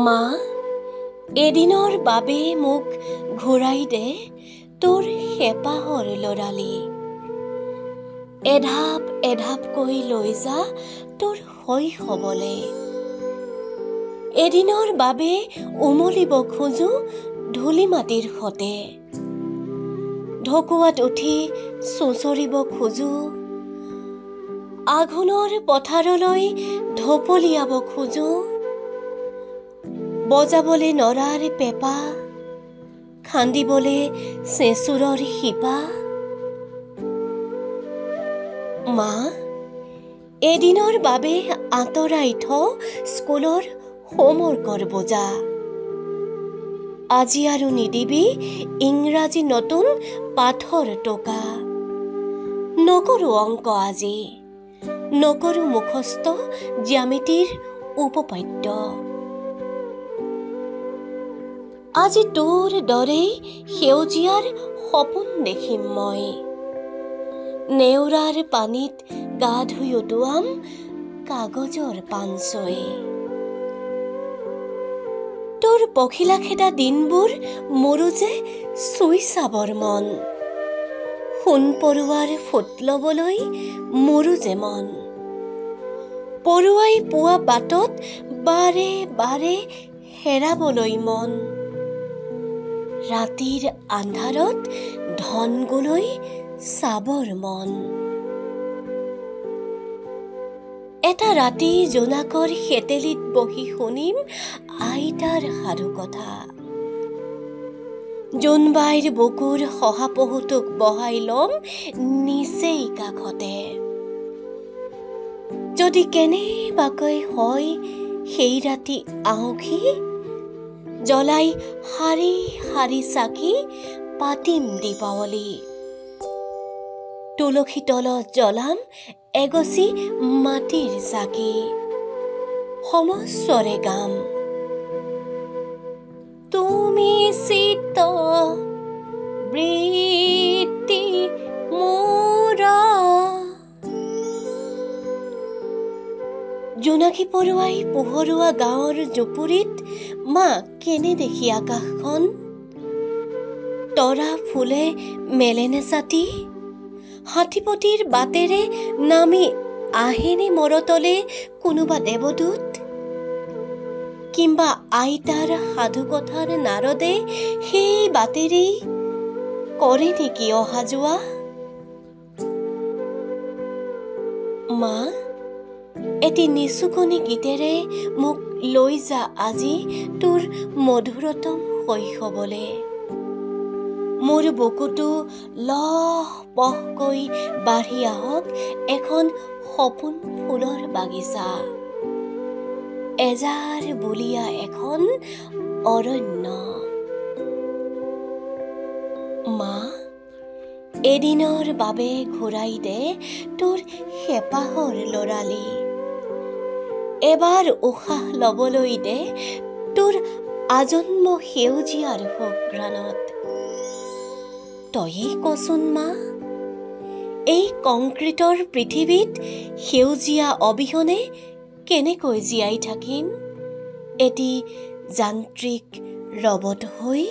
মা, এদিনৰ বাবে মোক ঘূৰাই দে তোৰ হেঁপাহৰ ল'ৰালি। এঢাপ এঢাপকৈ লৈ যা তোৰ শৈশৱলে। এদিনৰ বাবে উমলিব খোজো ধূলি মাটিৰ সতে। ঢকুৱাত উঠি চুঁচৰিব খোজো, আঘোণৰ পথাৰলৈ ঢপলিয়াব খোজো, বজাবলে নৰাৰ পেঁপা, খান্দিবলে চেঁচুৰৰ শিপা। মা, এদিনৰ বাবে আঁতৰাই থ স্কুলৰ হোমৱৰ্কৰ বোজা। আজি আৰু নিদিবি ইংৰাজী নতুন পাঠৰ টোকা। নকৰোঁ অংক আজি, নকৰোঁ মুখস্থ জ্যামিতিৰ উপপাদ্য। আজি তোৰ দৰেই সেউজীয়াৰ সপোন দেখিম মই। নেওৰাৰ পানীত গা ধুই উটুৱাম কাগজৰ পানচৈ। তোৰ পখিলা খেদা দিনবোৰ মোৰো যে চুই চাবৰ মন, সোণ পৰুৱাৰ ফুট ল'বলৈ মোৰো যে মন। পৰুৱাই পোৱা বাটত বাৰে বাৰে হেৰাবলৈ মন, ৰাতিৰ আন্ধাৰত ধনগুলৈ চাবৰ মন। এটা ৰাতি জোনাকৰ শেতেলিত বহি শুনিম আইতাৰ সাধুকথা। জোনবাইৰ বুকুৰ শহাপহুটোক বহাই ল'ম নিচেই কাষতে। যদি কেনেবাকৈ হয় সেই ৰাতি আঁউসী, জ্বলাই শাৰী শাৰী চাকি পাতিম দীপাৱলী। তুলসী তলত জ্বলাম এগছি মাটিৰ চাকি, সমস্বৰে গাম, তুমি চিত্ত বৃত্তি মোৰ। জোনাকী পৰুৱাই পোহৰোৱা গাঁৱৰ জুপুৰিত মা কেনে দেখি আকাশখন, তৰা ফুলে মেলেনে ছাতি, হাতীপটিৰ বাটেৰে নামি আহেনে মৰতলে কোনোবা দেৱদূত, কিম্বা আইতাৰ সাধুকথাৰ নাৰদে সেই বাটেৰেই কৰে নেকি অহা যোৱা? মা, এটি নিচুকনি গীতেৰে মোক লৈ যা আজি তোৰ মধুৰতম শৈশৱলে। মোৰ বুকুটো লহ পহকৈ বাঢ়ি আহক এখন সপোন ফুলৰ বাগিচা, এজাৰ বুলীয়া এখন অৰণ্য। মা, এদিনৰ বাবে ঘূৰাই দে তোৰ হেঁপাহৰ ল'ৰালি। এবাৰ উশাহ ল'বলৈ দে তোৰ আজন্ম সেউজীয়াৰ সুঘ্ৰাণত। তয়েই কচোন মা, এই কংক্ৰিটৰ পৃথিৱীত সেউজীয়া অবিহনে কেনেকৈ জীয়াই থাকিম এটি যান্ত্ৰিক ৰবট হৈ?